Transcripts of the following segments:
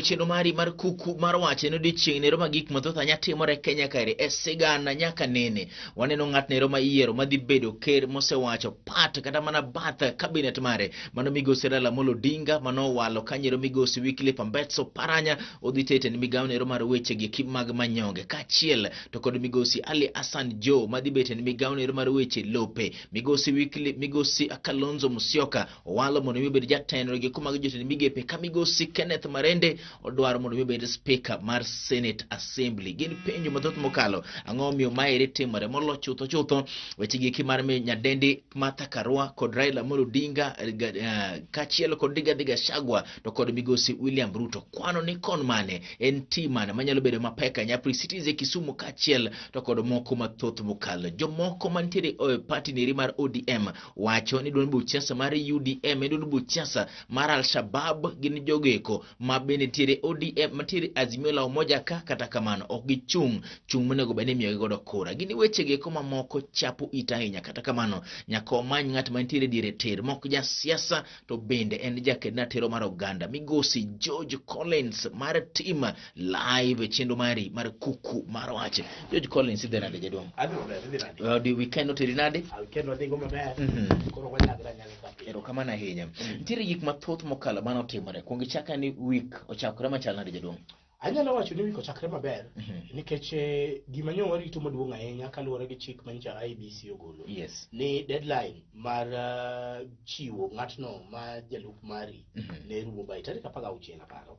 e chenro mari mar kuku mar wach en odiechieng' nero ma gik mathoth anya timore Kenya kaere e sigana nyaka nene. Waneno ng'at nero ma iyiero madhi bedo ker mosewacho pat kata mana bath cabinet mare. Mano migosi Raila Amolo Odinga manowalo kanyero migosi Wycliffe Ambetsa Oparanya odhi tete ni migawo nero mar weche gi mag manyonge kaachiel to kod migosi Ali Hassan Joho madhi bete ni migawo nero mar weche lope. Migosi Wycliffe migosi Kalonzo Musyoka owalo mondo mi obed jatend rieko mag jotend migepe ka migosi Kenneth Marende odwaro mondo mi obed speaker mar Senate Assembly. Gin penjo mathoth mokalo, ang'o momiyo maeri timore molo chutho chutho weche gieki mar mi nyadendi Martha Karua kod Raila Amolo Odinga kaachiel kod Rigathi Gachagua to kod migosi William Ruto. Kwano ni kon mane en team mane manyalo bedo mapek ahinya Free Cities e Kisumu kaachiel to kod moko mathoth mokalo. Jomoko mantiere e party neri mar ODM wacho ni duond buch siasa mar UDM en duond buch siasa mar Al-Shabaab gin jogo eko ma bende nitiere ODM mantiere Azimio la Umoja ka kata kamano ok gichung' chung' monego bed ni imiyogi godo kura. Gin weche go eko mamoko chapo it ahinya kata kamano nyaka wamany ng'at mantiere diere tir mok jasiasa to bende en jaked ratiro mar oganda migosi George Collins mar team live e chenro mari mar kuku mar wach. George Collins idhi nade jaduong'? Adhi maber, idhi nade? Odi weekend oteri nade? Ah, weekend wadhigo maber. Koro wanyagre anyaga ka piny. Erokamano ahinya. Nitiere gik mathoth mokalo mane otimore. Kuong ichaka ni week ochakore machal nade jaduong'? Anyalo wacho ni week ochakre maber nikech gima nyo warito maduong' ahinya kaluwore gi chik manyicha IEBC ogolo. Ni deadline mar chiwo ng'atno ma jalup mari ne rumo by tarik 16 aparo.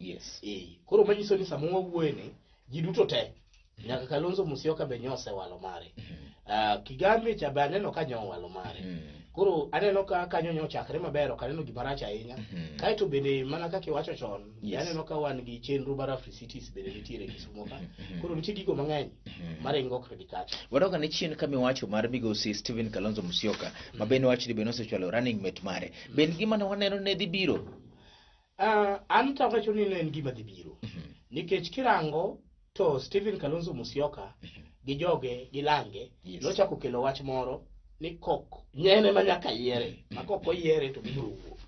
Koro manyiso ni sama wawuoye ni ji duto te nyaka Kalonzo Musyoka be nyo osewalo mare. Kigame cha be aneno ka nyo owalo mare. Koro aneno ka kanyo nyo ochakre maber, ok aneno gima rach ahinya. Kaeto bende mana kaka iwacho chon, aneno ka wan gi chenro mar Afri Cities bende nitiere Kisumu ka. Koro nitie gigo mang'eny maringo kod kacha. Wadok ane chien kama iwacho mar migosi Stephen Kalonzo Musyoka ma bende wacho ni bende osechwalo running mate mare. Be en gima ne waneno ne dhi biro? An to awacho ni ne en gima dhi biro. Nikech kirango to Stephen Kalonzo Musyoka gi joge gi lange nochako kelo wach moro ni kok nyene ma nyaka yiere ma kok oyiere to gibiro wuok.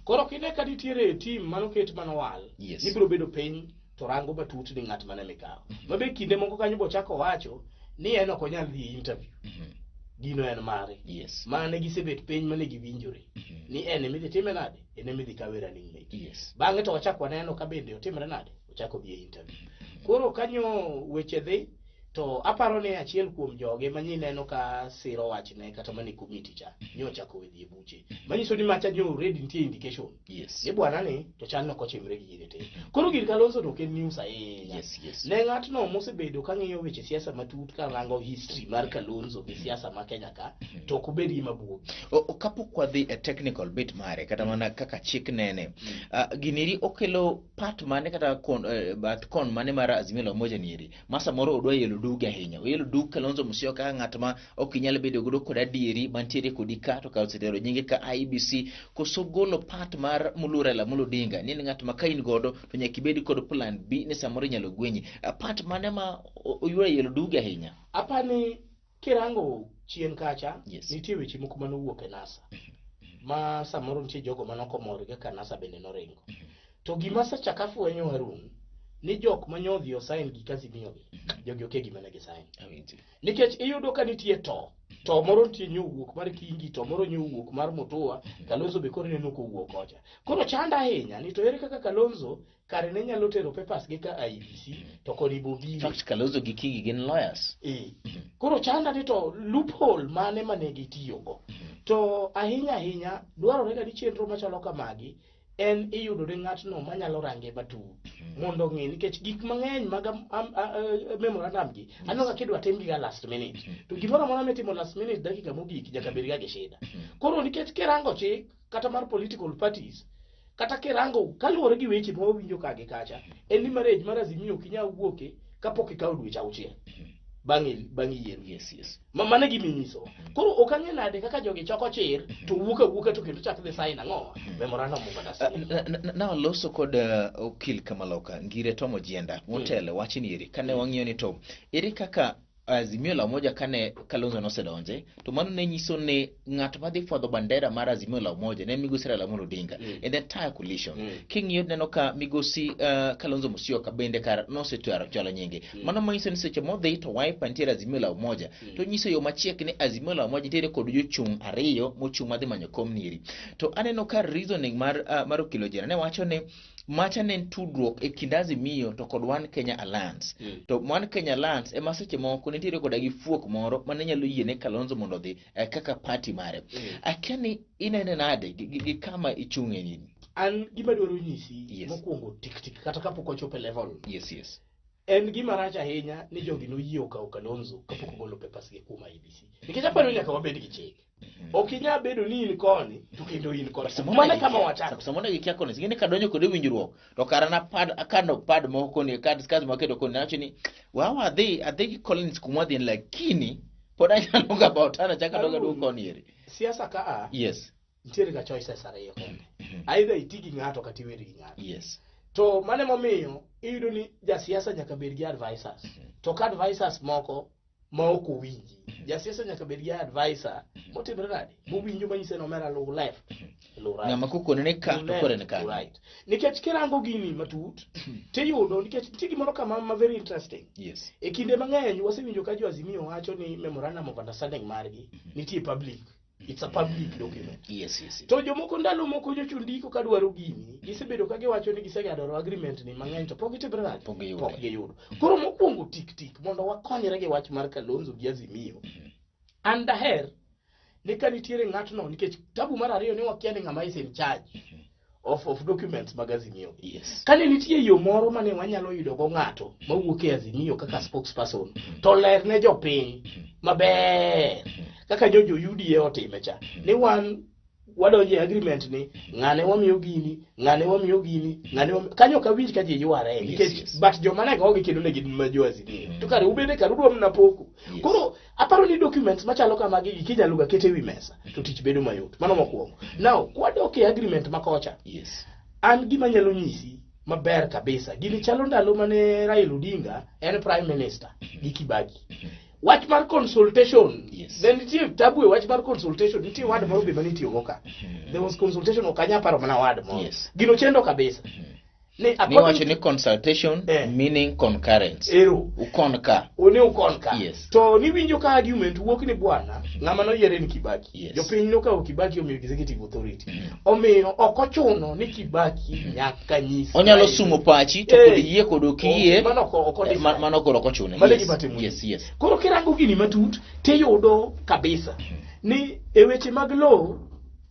Koro kine ka nitiere team manoket manowal ni biro bedo piny to rango matut ni ng'at mane mikawo. Ma be kinde moko kanyo bochako wacho ni en ok onyal dhi e interview. Gino en mare. Mane gisebet piny mane giwinjore ni en ema idhi time nade, en ema idhi kawe running mate. Bang'e to wachak waneno ka bende otimre nade, ochako dhi e interview. Koro kanyo weche dhi to aparo ni achiel kuom joge ma nyineno ka siro wachne kata mana e committee cha nyo ochako we dhi e buche. Manyiso ni macha nyo already nitie indication. Ni bwana ni to chal nok ochimre gi gine te. Koro gir Kalonzo to ok en news ahinya. Ne ng'atno mosebedo ka ng'iyo weche siasa matut ka rango history mar Kalonzo gi siasa ma Kenya ka to ok obed gima buogi. Kapok wadhi e technical bit mare kata mana kaka chik nene, giniri okelo part mane kata kon, bath kon mane mar Azimio la Umoja nieri ma samoro odwa yelo duge ahinya. Oyelo dug Kalonzo Musyoka kaka ng'at ma ok inyal bedo godo kod adieri mantiere kodi ka to ka osetero nyinge ka IEBC koso golo part mar Mulu Raila Amolo Odinga ni en ng'at ma ka in godo to nyaka ibed kod plan B ni samoro inyalo gwenyi. Part mane ma oywa yelo duge ahinya? Apani kirango chien kacha, nitie weche moko mane owuok e NASA ma samoro nitie jogo mane ok omor kaka NASA bende noringo. To gima asechako afwenyo Harun, ni jok ma nyo odhi osign gik Azimio gi, jogi okia gima ne gisign. Nikech iyudo ka nitie to, to moro nitie nyo owuok mar Kingi, to moro nyo owuok mar Mutua, Kalonzo be koro ineno kowuok kocha. Koro chanda ahinya ni to ere kaka Kalonzo kare ne nyalo tero papers gi ka IEBC to koni bobiro. In fact, Kalonzo gi Kingi gin lawyers. Koro chanda ni to loophole mane mane gitiyogo. To ahinya ahinya dwarore ga ni chenro machalo kamagi en iyudo ne ng'atno manyalo range matut mondo ong'e nikech gik mang'eny mag memorandum gi aneno ka kidwa timgi ga last minute to gimoro amora mitimo last minute dakika mogik nyaka bed ga gi shida. Koro nikech kirango chik kata mar political parties kata kirango kaluwore gi weche ma wawinjo ka gi kacha en ni marriage mar Azimio ok inyal wuoke kapok ikawo dweche auchiel bang' yiero. Ma mano e gima inyiso. Koro ok ang'e nade kaka jogi choko chir to wuok awuoka to kendo chak dhi sign ang'o? Memorandum of understanding. Nawaloso kod okil Kamaloka Ngire Tom Ojienda motelo wach ni eri kane wang'iyo ni to ere kaka Azimio la Umoja kane Kalonzo nosedonje to mano ne nyiso ni ng'at madhi fwadho bandera mar Azimio la Umoja ne en migosi Raila Amolo Odinga in the entire coalition. King'iyo neno ka migosi Kalonzo Musyoka bende kar nosetwero chwalo nyinge. Mano manyiso ni seche modhi to Wiper nitiere Azimio la Umoja to nyiso yo machiek ni Azimio la Umoja nitiere kod jochung' ariyo mochung' madhi manyo kom nieri. To aneno ka reasoning mar Okilo Jena ne wacho ni macha ne en tudruok e kind Azimio to kod One Kenya Alliance. To One Kenya Alliance ema seche moko nitiere koda gi fuok moro mane nyalo yiene Kalonzo mondo odhi kaka party mare. Akia ni inene nade gi kama ichung'e ni? An gima dwaro nyisi Yes. mokwongo tik tik kata kapok wachopo e level. Yes. En gima rach ahinya ni jogi noyie okawo Kalonzo kapok ogolo papers ge kuom IEBC. Nikech aparo ni nyaka wabed gi chik. Ok inyal bedo ni in koni to kendo in koni. Mano e kama wachako. Samoro gikia koni, gini kadonjo kode winjruok to kara napad akano pad moko koni kad kad maketo koni nawacho ni wawa adhi gi Collins kuma dhi lakini pod anyalo ga about ana chaka doga duok koni eri. Siasa ka a Yes. nitiere ga choices ariyo kende. Either iti gi ng'ato kata iweri gi ng'ato. Yes. To mano emomiyo iyudo ni jasiasa nyaka bed gi advisors. To ka advisors moko ma ok owinji. Jasiasa nyaka bed gi advisor motimre nade? Mowinjo manyise ni omera luw left, luw right. Ng'ama kokone ni ka Luw to left, kore ni luw kanyo. right. Nikech kirango gini matut, tiyudo nikech nitie gimoro kama ma very interesting. Yes. E kinde mang'eny wasewinjo ka jo Azimio wacho ni memorandum of understanding margi nitie public. It's a public document. Yes. To jomoko ndalo moko nyocha ndiko ka dwaro gini, gisebedo ka giwacho ni gisegadoro agreement ni mang'eny to pok gitimre nade? Pok giyude. Pok giyudo. Koro mokwongo tik tik mondo wakonyre gi wach mar Kalonzo gi Azimio. An daher ni ka nitiere ng'atno nikech tabu mar ariyo ni wakia ni ng'ama is in charge of documents mag Azimio. Yes. Kane nitie yo moro mane wanyalo yudo go ng'ato mawuok e Azimio kaka spokesperson to ler ne jopiny maber kaka jo UDA otime cha ni wan wadonjo e agreement ni ng'ane wamiyo gini, ng'ane wamiyo gini, ng'ane wamiyo kanyo ok awinj ka ji yware nikech yes. but joma ne gogi kendo ne gin ma jo Azimio to kare ubende kare udwa mana poko. Yes. Koro aparo ni documents machalo kamagi gi kinyalo ga kete wi mesa to tich bedo mayot. Mano mokwongo. Now kwadok e agreement ma kocha Yes. an gima nyalo nyisi maber kabisa gini chalo ndalo mane Raila Odinga en prime minister gi Kibaki. Wach mar consultation. Yes. Then nitie tabu e wach mar consultation, nitie word moro be mane itiyogo ka. There was consultation ok anyal paro mana word moro. Yes. Gino chendo kabisa. Ni Ni according wacho ni consultation meaning concurrence. Ero. Ukon ka. One ukon ka. Yes. To niwinjo ka argument wuok ni bwana ng'ama noyiere ni Kibaki. Yes. Jopiny nokawo Kibaki omiyo executive authority. Omiyo ok ochuno ni Kibaki nyaka nyis. Onyalo Raila. sumo pachi to kod yie kod ok yie. Mano ok decide. Mano koro ok ochune. Mano e Yes. gima timore. Yes. Koro kirango gini matut tiyudo kabisa ni e weche mag lowo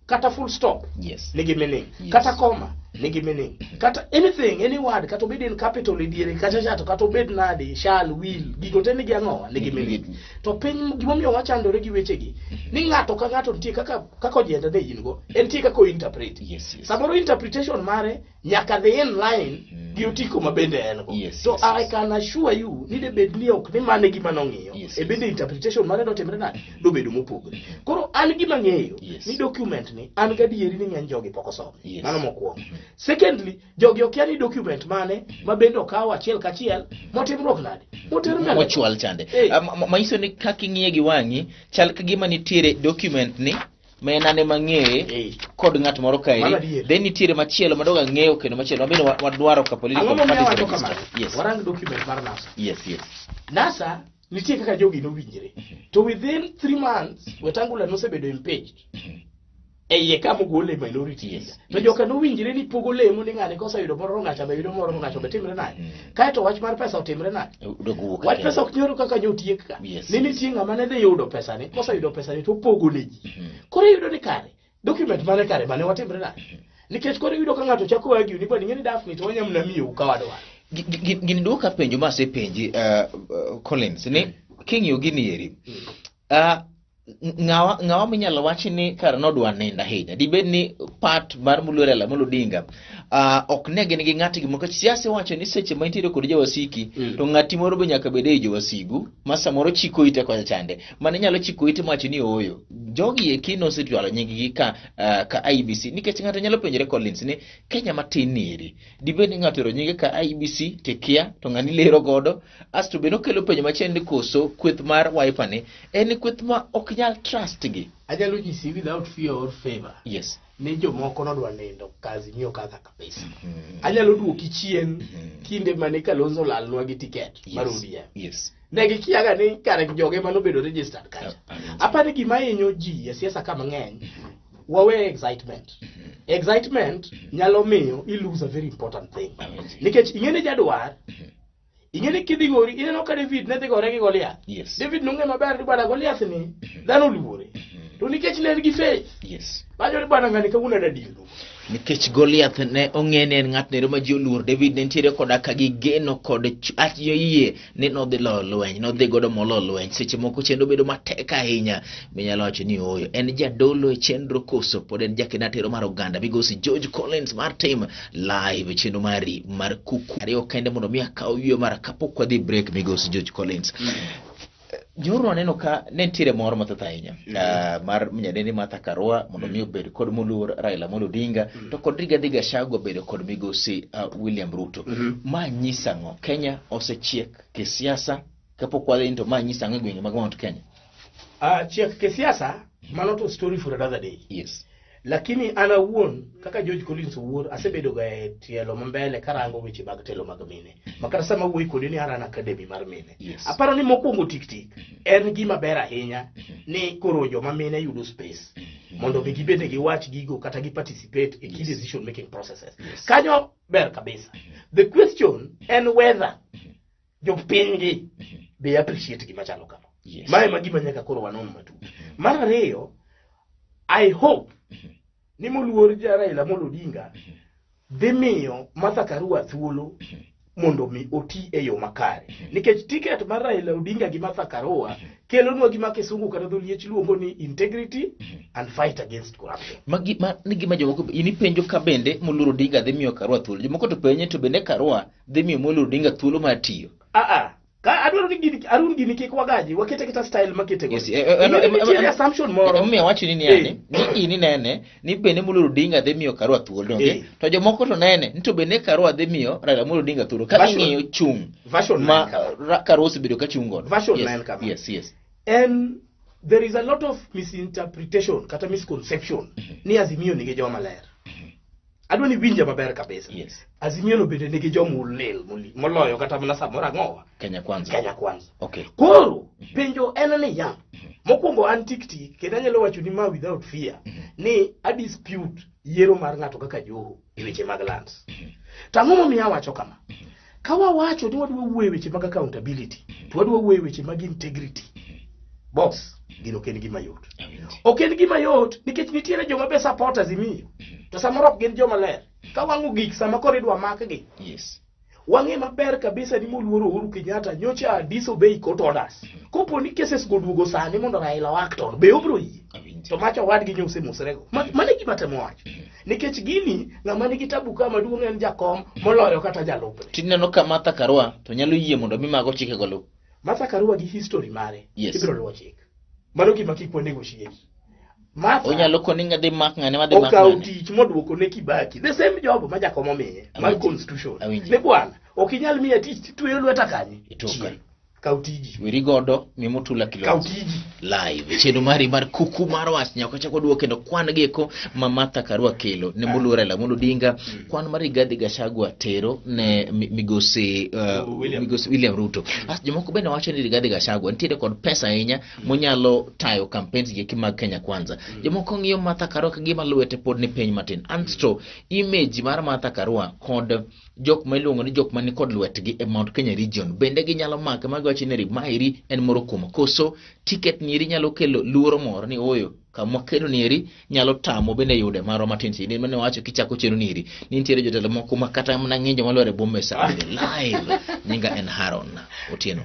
kata full stop Yes. nigi meaning. Yes. Kata comma nigi meaning. Kata anything, any word, kata obed in capital e diere kacha cha to kata obed nade, shall, will, gigo te nigi ang'owa, nigi meaning. To piny gimomiyo wachandore gi wechegi ni ng'ato ka ng'ato nitie kaka ojienda ne in go, en nitie kaka o interpret. Yes. Samoro interpretation mare nyaka dhi in line gi otiko ma bende en go. Yes, To yes, I yes. can assure you ni de bed ni ok ni mano e gima nong'iyo. Yes, E bende interpretation mare notimre nade? Dobedo mopogore. Koro an gima ng'eyo Yes. ni document ni an gadieri ni ng'eny jogi pok osome. Yes. Mano mokwongo. Secondly, jogi okia ni document mane ma bende okaw achiel kachiel motimruok nade? Moter mbele. Mochwal chande. Manyiso ni kaka ing'iye gi wang'i chal ka gima nitiere document ni ma en ane mang'eye kod ng'at moro Mano kaeri adier. then nitiere machielo madog ang'eyo kendo machielo mabende wadwaro ka political Ang'o momiyo parties awacho register. kamano? Yes. Warang document mar NASA. Yes. NASA nitie kaka jogi nowinjre. To within 3 months Wetangula nosebedo impeached. E iye ka mogole minority leader. To joka nowinjre ni pogo lemo ni ng'ani koseyudo moro ng'acha be yudo moro ng'acha be timre nade. Kaeto wach mar pesa otimre nade. Dog wuok Wach kendo. pesa ok nyoro kaka nyotiek ka. Yes. Ni nitie ng'ama ne dhi yudo pesa ni, koseyudo pesa ni to opogo ne ji. Koro iyudo ni kare, document mane kare mane watimre nade. Nikech koro iyudo ka ng'ato chako argue ni bwana ing'e ni Daphne to wanyalo mana miyou ka wadwaro. Gini duoka penjo ma asepenji Collins ni king'iyo gini eri. Ng'awa ng'awa minyalo wach ni kar nodwa nindo ahinya dibed ni part mar moluor Raila Amolo Odinga ok ne gin gi ng'atgi moro nikech siasa iwacho ni seche ma intiere kod jawasiki to ng'ati moro be nyaka bed ei jowasigu ma samoro chiko ite kocha chande mane nyalo chiko ite mawacho ni ooyo jogi eki nosechwalo nying-gi ka ka IEBC nikech ng'ato nyalo penjore Collins ni Kenya matin ni eri dibed ni ng'ato ero nyinge ka IEBC tikia to ng'ani lero godo asto be nokelo penjo machielo ni koso kweth mar Wiper ni en kweth ma ok nyal trust gi. Anyalo nyisi without fear or favor. Yes. Ni jomoko nodwa nindo ka Azimio kaka kabisa. Anyalo duoki chien kinde mane Kalonzo olalnwa gi ticket mar ODM. Yes. Ne gikiaga ni kare joge mane obedo registered kacha. Apani gima hinyo ji e siasa ka mang'eny wawe excitement. Excitement nyalo miyo i lose a very important thing. Nikech ing'e ni jadwar ing'e ni kidhi gori ineno ka David ne dhi gore gi Goliath. Yes. David nong'e maber ni bwana Goliath ni dhano oluore. To nikech ne en gi faith. Yes. Wacho ni bwana ng'ani kawuono adwa dino. Nikech Goliath ne ong'e ni en ng'at nero ma ji oluor, David ne nitiere koda ka gi geno kod ach yie ni nodhi loyo lweny, nodhi godo molo lweny. Seche moko chenro bedo matek ahinya, minyalo wacho ni ooyo, en jadolo e chenro koso pod en jakenatero mar oganda migosi George Collins mar tim live chenro mari mar kuku ariyo kende mondo mi akaw yweyo mara kapok wadhi break migosi George Collins. Nyoro waneno ka ne nitiere mor mathoth ahinya mar nyadendi Martha Karua mondo mi obed kod moluor Raila Amolo Odinga to kod Rigathi Gachagua bedo kod migosi William Ruto. Ma nyiso ang'o? Kenya osechiek kisiasa kapok wadhi to ma nyiso ang'o e gwenge mag Mount Kenya? Chiek kisiasa mano to story for another day. Yes. Lakini an awuon kaka George Collins owuor asebedo ga e tielo mambele karango weche mag telo mag mine. Ma kata sama awuoyo kodi ni aran academy mar mine. Yes. Aparo ni mokwongo tik tik en gima ber ahinya ni koro joma mine yudo space mondo mi gibende giwach gigo kata gi participate e key decision making processes. Yes. Kanyo ber kabisa. The question en whether jopinygi be appreciate gima chalo kama. Yes. Mae ma gima nyaka koro wanon matut. Mar ariyo, I hope ni moluor ja Raila Amolo Odinga dhi miyo Martha Karua thuolo mondo mi oti e yo makare. Nikech ticket mar Raila Odinga gi Martha Karua kelonwa gima kisungu kata dholiech luongo ni integrity and fight against corruption. Magi ma ni gima jomoko in ipenjo ka bende moluor Odinga dhi miyo Karua thuolo. Jomoko to penje to bende Karua dhi miyo moluor Odinga thuolo mar tiyo. Ka adwaro ni gini Arun gini kik wagaji wakete kata style makete go. Yes, Nitiere assumption moro. Emomiyo awacho ni niani, ni in inene ni bende moluor Odinga dhi miyo Karua thuolo donge? To jomoko to nene ni to bende Karua dhi miyo Raila Amolo Odinga thuolo ka ging'iyo chung' Version ma nine kama. Karua osebedo ka chung' godo. Version Yes, nine kama. Yes, yes. En there is a lot of misinterpretation kata misconception ni Azimio nigi joma ler. Adwa ni winja maber kabisa. Yes. Azimio no bende nigi joma olil moloyo kata mana samoro ang'owa. Kenya Kwanza. Kenya Kwanza. Okay. Koro penjo en ni ya. Mokwongo an tik tik kendo anyalo wacho ni ma without fear ni a dispute yiero mar ng'ato kaka Joho e weche mag lands. To ang'o momiyo awacho kama? Ka wawacho ni wadwa wuoyo e weche mag accountability, to wadwa wuoyo e weche mag integrity. Boss, gino ok en gima yot. Ok en gima yot nikech nitiere joma be support Azimio. To samoro ok gin joma ler. Ka wang' ogik sama koro idwa makgi. Yes. Wang'e maber kabisa ni moluoro Uhuru Kenyatta nyocha disobey court orders. Kopo ni cases go duogo sani mondo Raila o act on, be obro yie? To macha owadgi nyo osemosrego. Mano e gima atemo wacho. Nikech gini ng'ama nigi tabu ka maduong' en jakom moloyo kata jalupne. Tineno ka Martha Karua to nyalo yie mondo mi mago chikego luw. Martha Karua gi history mare Yes. ibiro luwo chik. Mano gima kik wa negotiate. Martha Onyalo koni ng'adhi mak ng'ane madhi mak okawo ng'ane. tich moduoko ne Kibaki. The same job ma jakom omiye mar Awinji. constitution. Awinji. Ne bwana, ok inyal miya tich titweyo lweta kanye? Itoka. Chien. Kaw tiji. Weri godo mimutula Kaw kilonzo. tiji. Live chenro mari mar kuku mar wach nyaka chak waduogo kendo kwan gieko ma Martha Karua kelo ne moluor Raila Amolo Odinga kwan mar Rigathi Gachagua tero ne migosi William. migosi William Ruto. As jomoko bende wacho ni Rigathi Gachagua nitiere kod pesa ahinya monyalo tayo campaigns gi mag Kenya Kwanza. Jomoko ng'iyo Martha Karua ka gima lwete pod ni piny matin. Anto image mar Martha Karua kod jok ma iluongo ni jok man kod lwetgi e Mount Kenya region bende ginyalo make ma giwacho ni maeri en moro kuom koso ticket nieri nyalo kelo luoro moro ni oyo kama kelo nieri nyalo tamo bende yude marwa matin tin mane wacho kichako chenro nieri ni nitiere jotelo moko ma kata mana ng'injo malwar e bwo mesa live nyinga en Haron Otieno.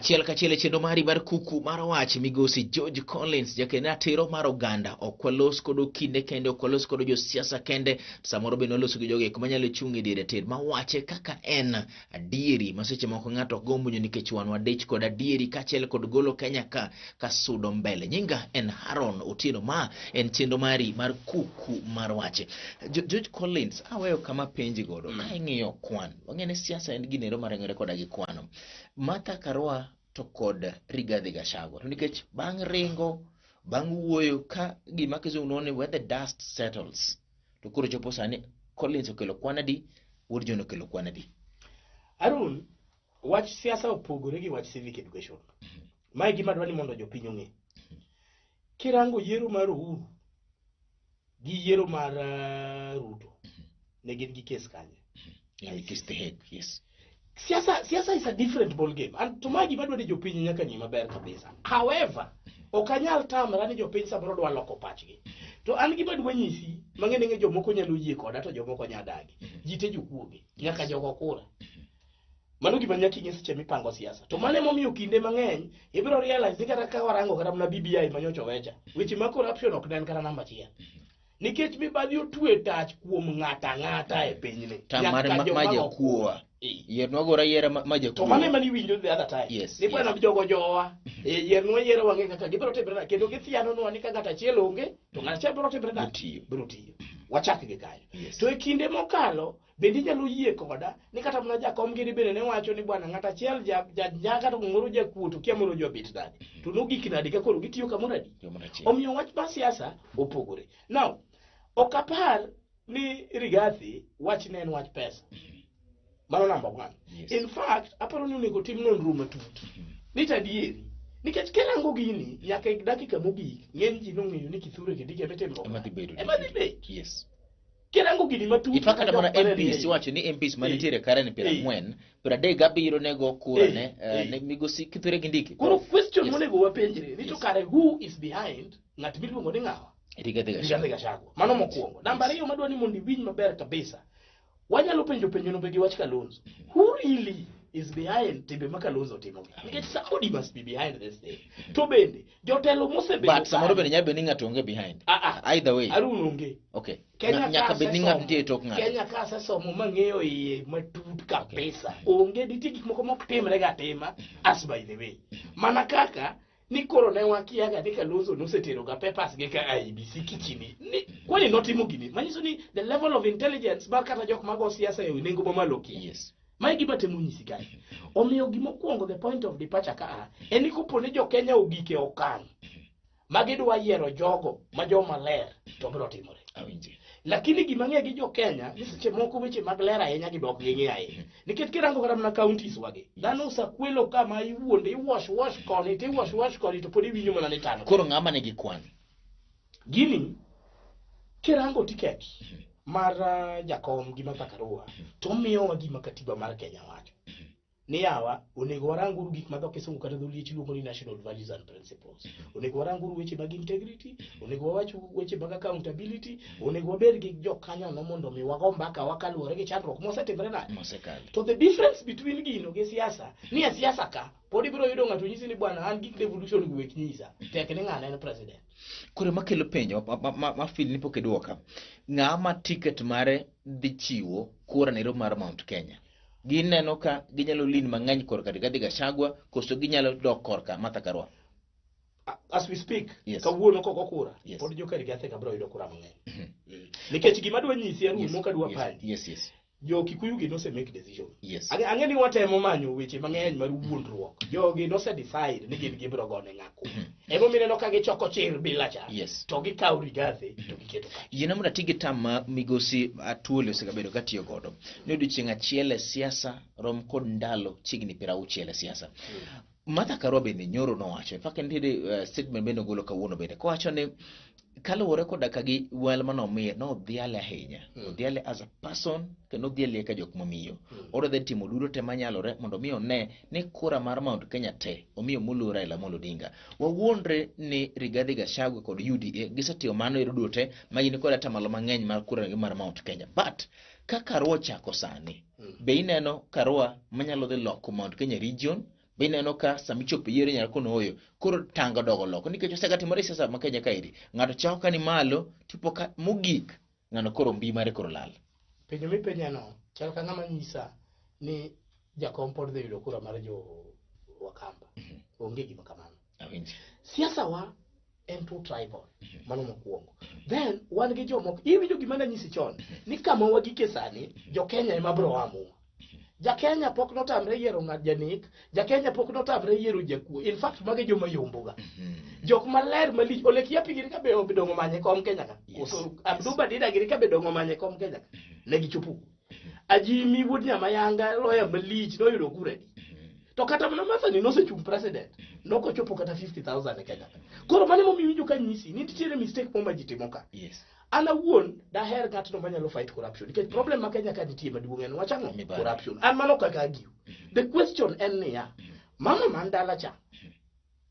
Achiel kachiel e chenro mari mar kuku mar wach migosi George Collins jaked ratiro mar oganda ok walos kodo kinde kende ok walos kodo josiasa kende samoro bende waloso gi jogo eko manyalo chung' e diere tir mawache kaka en adieri ma seche moko ng'ato ok gomb winjo nikech wan wadich kod adieri kaachiel kod golo Kenya ka kasudo mbele. Nyinga en Haron Otieno, ma en chenro mari mar kuku mar wach. George Collins, aweyo kama penji godo ka ing'iyo kwan, wang'e ni siasa en ginero marengore koda gi kwano. Martha Karua to kod Rigathi Gachagua, to nikech bang' ringo, bang' wuoyo ka gima kizungu luongo ni where the dust settles, to koro chopo sani Collins okelo kwan adi, Wuod John okelo kwan adi? Harun, wach siasa opogore gi wach civic education. Mae gima adwa ni mondo jopiny ong'e. Kirango yiero mar Uhuru gi yiero mar Ruto, ne gin gi kes kanye? Like is The Hague, yes. Siasa is a different ball game. And to mae gima adwa ni jopiny nyaka ng'i maber kabisa. However, ok anyal tamra ni jopiny samoro dwa loko pachgi. To an gima adwa nyisi, mang'e ni jomoko nyalo yie koda to jomoko nya dagi. Ji te jokuoge, nyaka jogo kura. Mano gima nyaka ing'e seche mipango siasa. To mano emomiyo kinde mang'eny ibiro realize ni kata ka warango kata mana BBI manyocha owecha, weche mag corruption ok ne en kata namba achiel. Nikech mibadhi otwe tach kuom ng'ato ang'ata e pinyni. Tam mar Nyaka joma ma go jakuowa. kura. Eh. Yiernwa gora yiera ma To mano jakuowa. ema niwinjo the other time. Ni bwana jogo jowa. E yiernwa yiera wang'e kaka gibiro timre nade. Kendo githianonwa ni ka ng'ato achiel onge, to ng'ato achiel biro timre nade? Biro tiyo. Biro tiyo. Wachak gi kanyo. Yes. To e kinde mokalo, bende inyalo yie koda ni kata mana jakom gini bende ne wacho ni bwana ng'ato achiel ja ja nyaga to moro jakuo to kia moro jobet nade. To nogik nade ka koro gitiyo kamoro adi? Kamoro achiel. Omiyo wach mar siasa opogore. Now, ok apar ni Rigathi wach ne en wach pesa. Mano number one. Yes. In fact, aparo ni onego tim nonro matut. Ni to adieri. Nikech kirango gini, nyaka e dakika mogik, ng'eny ji nong'eyo ni Kithure Kindiki ema timruok. Ema dhi bedo. Ema dhi bet. Yes. Kirango gini matut. In fact kata mana jok mane MPs nie- iwacho ni MPs manitiere kare ni piero ang'wen, 37 ne go kura ne, ne migosi Kithure Kindiki. Koro question Yes. monego wapenjre ni to kare who is behind ng'at miluongo ni ng'awa? Rigathi Rigathi Gachagua. Gachagua. Mano mokwongo. Namba ariyo madwa ni mondo iwinj maber kabisa. Wanyalo penjo penjo no be gi wach Kalonzo. Who really is behind timbe ma Kalonzo timo? Nikech somebody must be behind this thing. To bende, jotelo mosebedo But samoro kanyo- bende nyalo bedo ni ng'ato onge behind. Ah, ah. Either way. Harun onge. Okay. Kenya Nyaka ka bed ni asesomo- ng'ato nitie e tok ng'ato. Kenya ka asesomo mang'eyo iye matut kabisa. Onge nitie gik moko mok timre ga atima as by the way. Mana kaka ni koro ne wakiaga ni Kalonzo nosetero ga papers ge ka IEBC kichini. Ni kwani notimo gini? Manyiso ni the level of intelligence mar kata jok mago siasa e nengo mamalo kia. Yes. Mae gima temo nyisi kae. Omiyo gimokwongo the point of departure ka en ni kopo ni jo Kenya ogik e okang' ma gidwa yiero jogo ma joma ler to biro timore. Awinji. Lakini gima ng'e gi jo Kenya ni seche moko weche mag ler ahinya gi be ok ging'e ahinya. Nikech kirango kata mana counties wagi, dhano osakwelo kama iwuonde, iwash wash koni, to iwash wash koni to pod iwinjo mana ni tano. Koro ng'ama nigi kwan? Gini, kirango ticket mar jakom gi Martha Karua, to omiyowa gima katiba mar Kenya wacho. Ni yawa, onego waranguru gik ma dho kisungu kata dho liech luongo ni national values and principles. Onego waranguru weche mag integrity, onego wawach weche mag accountability, onego wabed gi jokanyono mondo mi wago mbaka wa kaluwore gi chandruok mosetimre nade. Mosekalo. To the difference between gino gi siasa, ni e siasa ka, pod ibiro yudo ng'ato nyisi ni bwana an gik devolution gi wek nyisa, tek ni ng'ano en president. Koro makelo penjo ma feel ni pok idwoka. Ng'ama ticket mare dhi chiwo kura nero mar Mount Kenya? Gineno ka ginyalo lean mang'eny korka Rigathi Gachagua koso ginyalo dok korka Martha Karua? As we speak, Yes. kawuono koko kura, Yes. pod joka Rigathi ka biro yudo kura mang'eny. Nikech gima adwa nyisi Harun, mok adwa pandi. Yes. Jo Kikuyu gi nose make decision. Yes. Ang'e ni watemo manyo weche mang'eny mar wuondruok. Jogi nose decide ni gin gibiro gone ng'a kura. Emomiyo ineno ka gichoko chir bila cha. Yes. To gikawo Rigathi to giketo ka. Yiena mondo ati gi term ma migosi Atuoli osegabedo ka tiyo godo. Ni odiochieng' achiel e siasa rom kod ndalo chiegni 60 e siasa. Martha Karua bende nyoro nowacho, in fact nitiere statement bende ogolo kawuono bende kowacho ni kaluwore koda ka gi wal mane omiye, nodhiale ahinya. Odhiale as a person kendo odhiale ka jok mamiyo. Odwa dhi timo duto te manyalore mondo mi one ni kura mar Mount Kenya te omiyo moluor Raila Amolo Odinga. Wawuondre ni Rigathi Gachagua kod UDA gisetimo mano ero duto te ma gin kod atamalo mang'eny mar kura mar Mount Kenya. But ka Karua ochako sani, be ineno Karua manyalo dhi loko Mount Kenya region? Be ineno ka sama ichopo e yiero nyar kono oyo, koro tanga dogo loko nikech osegatimore e siasa ma Kenya kaeri. Ng'ato chako ka ni malo, tipo ka mogik ng'ano koro mbi mare koro lal. Penjo mipenjano chal ka ng'ama nyisa ni jakom pod dhi yudo kura mar jo Wakamba. Onge gima kamano. Awinji. Siasa wa en too tribal. Mano mokwongo. Then wan gi jomoko, iwinjo gima nanyisi chon ni kama wagike sani, jo Kenya ema bro amua. Ja Kenya pok notamre yiero ng'at janek, ja Kenya pok notamre yiero jakuo. In fact magi joma yomboga. Jok maler malich, Ole Kiapi giri ka be obedongo manye kom Kenya ka. Yes, Koso Abduba Dida giri ka be dongo manye kom Kenya ka. Ne gichopo. Ajimi wuod Nyamayanga loya malich noyudo kura di. To kata mana Martha ni nosechung' president, nokochopo kata 50,000 e Kenya ka. Koro mano emomiyo iwinjo ka nyisi ni nitiere mistake moro ma ji timo ka. Yes. An awuon daher ng'atno manyalo fight corruption nikech problem ma Kenya ka nitie maduong' en wach ang'o? Mibadhi. Corruption. An mano kaka agiyo. The question en niya, mama man dala cha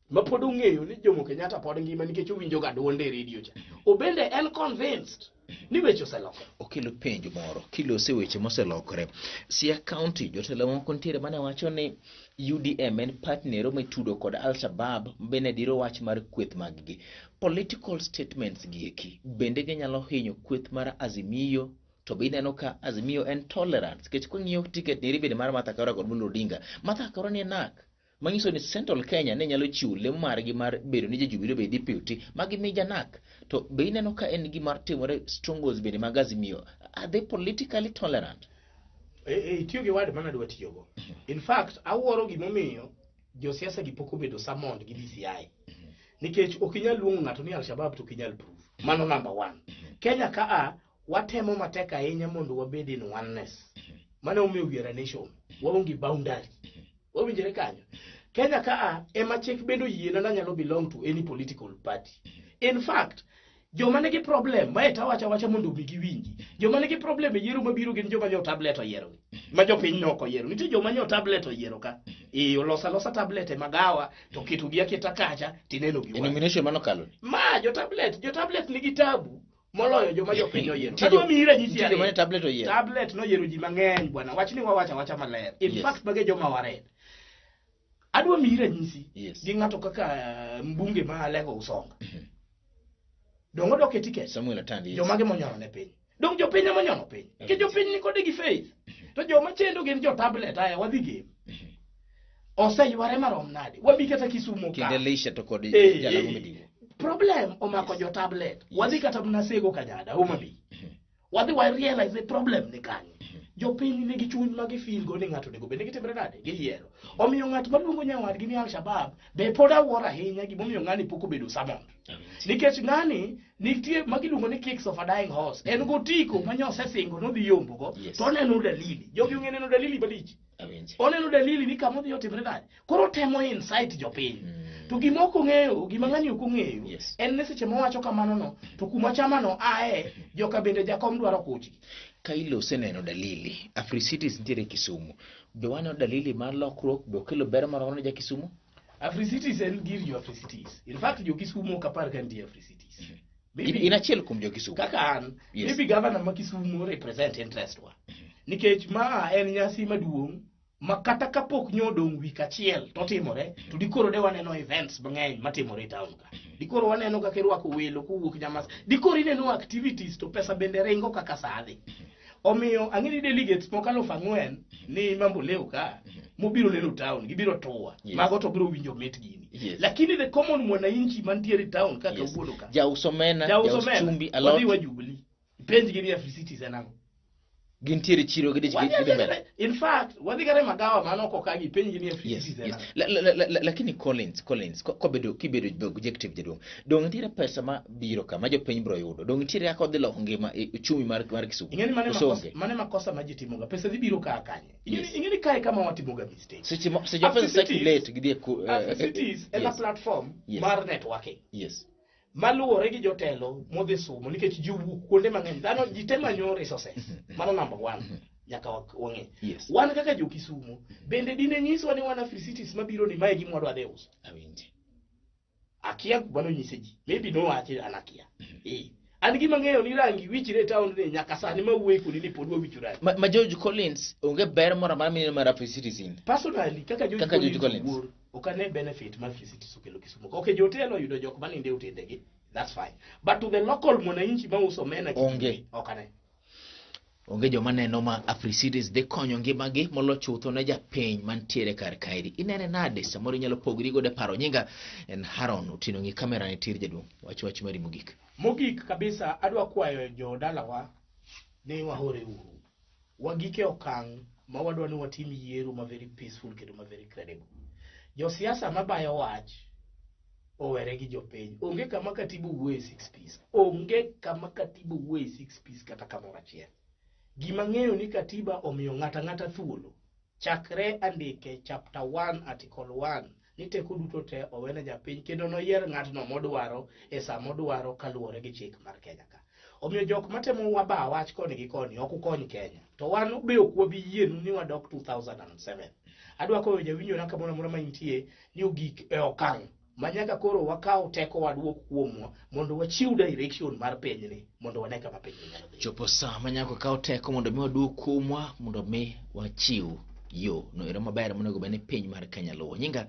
ma pod ong'eyo ni Jomo Kenyatta pod ngima nikech owinjo ga duonde e radio cha. Obende en convinced ni weche oselokore. Okelo penjo moro kilose weche moselokore. Siaya County jotelo moko nitiere mane wacho ni UDM en partner mitudo kod Al-Shabaab bende diro wach mar kweth mag gi. Political statements gi eki bende ginyalo hinyo kweth mar Azimio to be ineno ka Azimio en tolerance nikech kwang'iyo ticket neri bende mar Martha Karua kod Mulu Odinga. Martha Karua ni e NARC manyiso ni Central Kenya ne nyalo chiwo lemo margi mar bedo ni ja Jubilee obed deputy ma gimi ja NARC to be ineno ka en gima timore strongholds bende mag Azimio are they politically tolerant? Itiyo gi word mana dwa tiyogo. In fact, awuoro gimomiyo josiasa gi pok obedo summoned gi DCI. Nikech ok inyal luongo ng'ato ni Al-Shabaab to ok inyal prove. Mano number one. Kenya ka a watemo matek ahinya mondo wabed in oneness. Mano omiyo we are a nation. Waonge boundary. Wawinjore kanyo. Kenya ka a ema chik bende oyiena nanyalo belong to any political party. In fact, joma nigi problem, mae to awacho awacha mondo omi giwinji. Joma nigi problem e yiero mabiro gin joma nyo tablet oyiero gi. Ma jopiny ne ok oyiero. Nitie joma nyo tablet oyiero ka. Oloso alosa tablet e magawa to keto gi aketa kacha tineno gi E nomination mano kalo ni. Ma jo tablet, jo tablet nigi tabu moloyo joma jopiny oyiero. Adwa miyi ranyisi Nitie joma ne ariyo. tablet oyiero. Tablet noyiero ji mang'eny bwana. Wach ni wawacho awacha maler. In fact mage joma wared. Adwa miyi ranyisi gi ng'ato kaka mbunge ma Alego Usonga. Dong' odok e ticket. Samuel Atandi. Yes. Jomage monyono ne piny. Dong' jopiny ema onyono piny. Nikech jopiny ni kode gi faith. To joma chendo gin jo tablet aya wadhi game. Oseyware marom nade? Wabi kata Kisumu ka. Kinde Lisha to kod Jalago Midiwo. Problem omako jo tablet. Wadhi kata mana Sego Kanyada, Homa Bay. Wadhi wa realize the problem ni kanye. Jopiny nigi chuny ma gifeel go ni ng'ato onego bed ni gitimre nade? Giyiero. Omiyo ng'at maluongo nyawadgi ni Al-Shabaab be pod awuoro ahinya gimomiyo ng'ani pok obedo summoned. Nikech ng'ani nitie ma giluongo ni kicks of a dying horse. En gotiko ma nyosesingo nodhi yombogo to oneno dalili. Jogi ong'e neno dalili malich. Oneno dalili ni kama odhi otimre nade. Koro otemo incite jopiny. To gima ok ong'eyo, gima ng'ani ok ong'eyo, en ni seche mowacho kamano no, to kuma chama no ae, joka bende jakom dwaro kuchgi. Ka ilose neno dalili, Africities nitiere Kisumu. Be waneno dalili mar lokruok, be okelo ber moro ne ja Kisumu? Africities en gir jo Africities. In fact, jo Kisumu ok apar ka nitie Africities. In achiel kuom jo Kisumu. Kaka an, maybe governor ma Kisumu represent interest wa. Nikech ma en nyasi maduong' ma kata kapok nyo odong' wik achiel to timore, to dikoro de waneno events mang'eny matimore e town ka. Dikoro waneno kaka irwako welo kowuok Nyamas. Dikoro ineno activities to pesa bende ringo kaka saa dhi. Omiyo ang'e ni delegates moko 4,000 ni Mamboleo ka mobiro neno town, gibiro tuwa. Mago to biro winjo mit gini. Lakini the common mwananchi mantiere e town kaka kawuono ka. Jauso omena, Jauso jauso omena, chumbi, alot. Wadhi wa Jubilee. Penj gi ni Africities en ang'o? Gintiere chiro gidich Wadhi gidhi mbele. In fact, wadhi kata e magawa mano oko ka gi penj gi ni Africities en ang'o? Lakini Collins, kobedo kibedo objective jaduong'. Dong' nitiere pesa ma biro ka ma jopiny biro yudo. Dong' nitiere kaka odhi loko ngima e uchumi mar Kisumu. Ing'eni mane Koso makosa, onge? mane makosa ma ji timoga. Pesa dhi biro ka kanye? Ing'eni kae kama watimoga mistake. Seche pesa circulate gidhi e Africities en a platform mar networking. Yes. Maluwore gi jotelo modhi sumo nikech ji wuok kuonde mang'eny. Dhano ji te manyo resources. Mano number one. Nyaka wang'e. Yes. Wan kaka jo Kisumu bende dine nyiswa ni wan Africities mabiro ni mae gima wadwa dhi uso. Awinji. Akia kuma nonyise ji. Maybe nowachi an akia. An gima ng'eyo ni rangi wichre e town ni nyaka sani ma wuoyi kodi ni pod wawicho rangi. Ma George Collins onge ber moro amora mineno mar Afri Citizen. Personally, kaka George Kaka George Collins Collins. owuor, ok ane benefit ma Free Cities okelo Kisumu. Okay, jotelo oyudo jok manindo e otendegi, that's fine. But to the local mwananchi mauso omena Onge. Ok ane. Onge joma neno ma Africities dhi konyo ngimagi molo chutho ne japiny mantiere kar kaeri. Inene nade? Samoro inyalo pogri godo e paro. Nyinga en Haron Otieno, ng'i kamera ni tir jaduong'. Wach wach mari mogik. Mogik kabisa adwa kwayo jodalawa ni wahore uru. Wagike okang' ma wadwa ni watim yiero ma very peaceful kendo ma very credible. Josiasa mabayo wach owere gi jopiny. Onge kama katiba wuoye six piece. Onge kama katiba wuoye six piece kata kamoro achiel. Gima ng'eyo ni katiba omiyo ng'ato ang'ata thuolo. Chakre andike chapter 1 article 1 ni teko duto te owene japiny kendo noyier ng'atno modwaro e sa modwaro kaluwore gi chik mar Kenya ka. Omiyo jok matemo waba wach koni gi koni ok ukony Kenya. To wan be ok wabi yienu ni wadok 2007. Adwa koyo jawinjona kamoro amora ma intie ni ogik e okang' ma nyaka koro wakaw teko waduok kuomwa mondo wachiw direction mar pinyni mondo wane kama pinyni nyalo dhi. Chopo sa ma nyaka kaw teko mondo mi waduok kuomwa mondo mi wachiw yo no ero maber monego bed ni piny mar Kenya luwo. Nyinga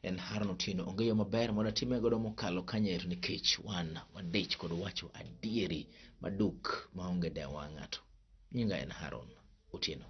en Haron Otieno. Onge yo maber mondo atime godo mokalo kanyo ero nikech wan wadich kod wacho adieri maduk maonge dewo wang' ng'ato. Nyinga en Haron Otieno.